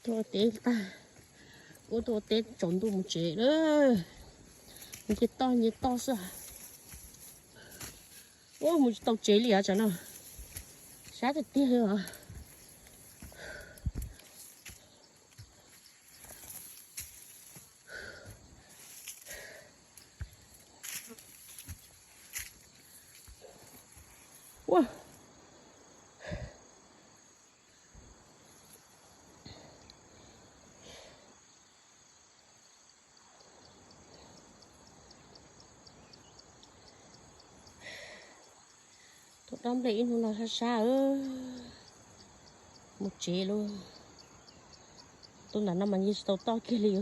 Tuaj ua teb tag, ua tuaj ua teb tsaus ntuj mus tsev lawm. Nce toj nce toj xwb. Ua mus tsis tau tsev li os tsam no, sab tiag tiag li os. Ua Tuaj dob nplej ib hnub no sab sab, mus tsev lauj. Tuaj ntawm no mas yeej tsis tau toj kiag li.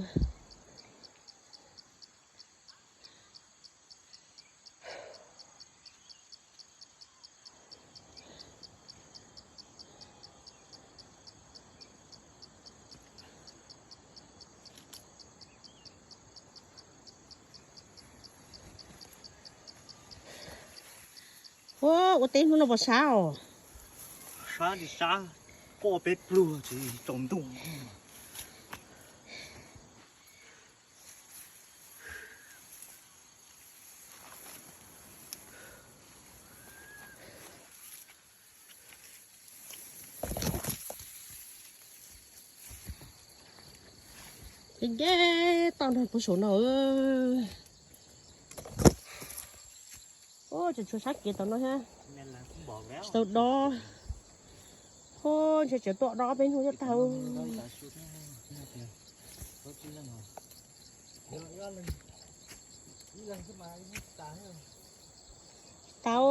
Ua, ua teb hnub no puas sab os? Sab tsis sab, poj peb pluag tsis tsaus ntuj. Nce toj no puag saum no. Ua, tseem tshuav sab kev tom no thiab. Tsis tau dob. Ua, ntshe tseem tuaj dob peb hnub thiab tag. Tau.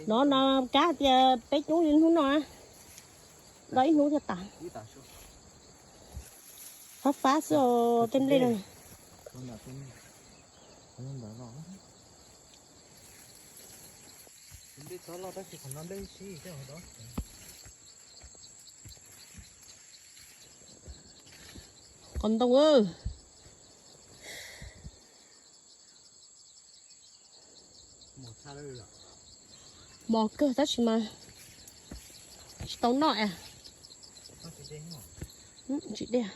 No no kab tias peb coob li hnub no, dob ib hnub thiaj tas. Fab fab xwb os tej nplej no. Qos ntoo. Mos kawg tab sis mas tsis tau noj. Tsis dej.